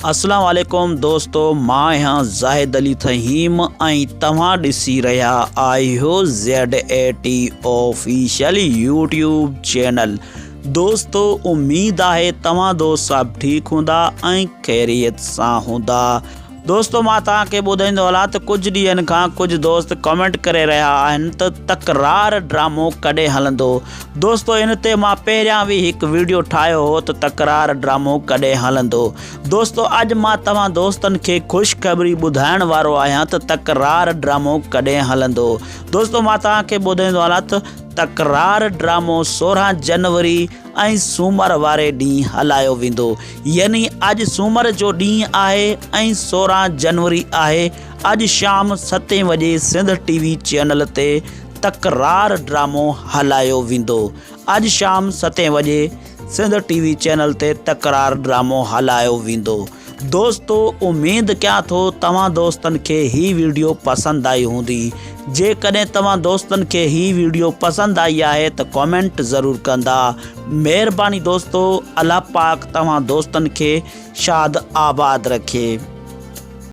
اسلام عليڪم دوستو مان آهيان زاهد علي ٿهيم ۽ توهان ڏسي رهيا آهيو Z A T official YouTube channel دوستو اميد آهي توهان دوست سڀ ٺيڪ هوندا ۽ خيريت سان هوندا دوستو مان توهان کي ٻڌائيندو هلان ته ڪجهه ڏينهن کان ڪجهه دوست ڪمينٽ ڪري رهيا آهن ته تڪرار ڊرامو ڪڏهن هلندو دوستو ان تي مان پهريان به هڪ ويڊيو ٺاهيو هو ته تڪرار ڊرامو ڪڏهن هلندو دوستو اڄ مان توهان دوستن کي خوشخبري ٻڌائڻ وارو آهيان ته تڪرار ڊرامو ڪڏهن هلندو دوستو مان توهان کي ٻڌائيندو هلان ته تڪرار ڊرامو 16 جنوري ۽ سومر واري ڏينهن هلايو ويندو يعني اڄ سومر جو ڏينهن آهي ۽ 16 جنوري آهي اڄ شام ستين وڄي سنڌ ٽي وي چينل تي تڪرار ڊرامو هلايو ويندو اڄ شام ستين وڄي سنڌ ٽي وي چينل تي تڪرار ڊرامو هلايو ويندو دوستو اميد ڪيان ٿو توهان دوستن کي هي ويڊيو پسند آئي هوندي جيڪڏهن توهان دوستن کي هي ويڊيو پسند آئي آهي ته ڪامينٽ ضرور ڪندا مهرباني دوستو الله پاڪ توهان دوستن کي شاد آباد رکي.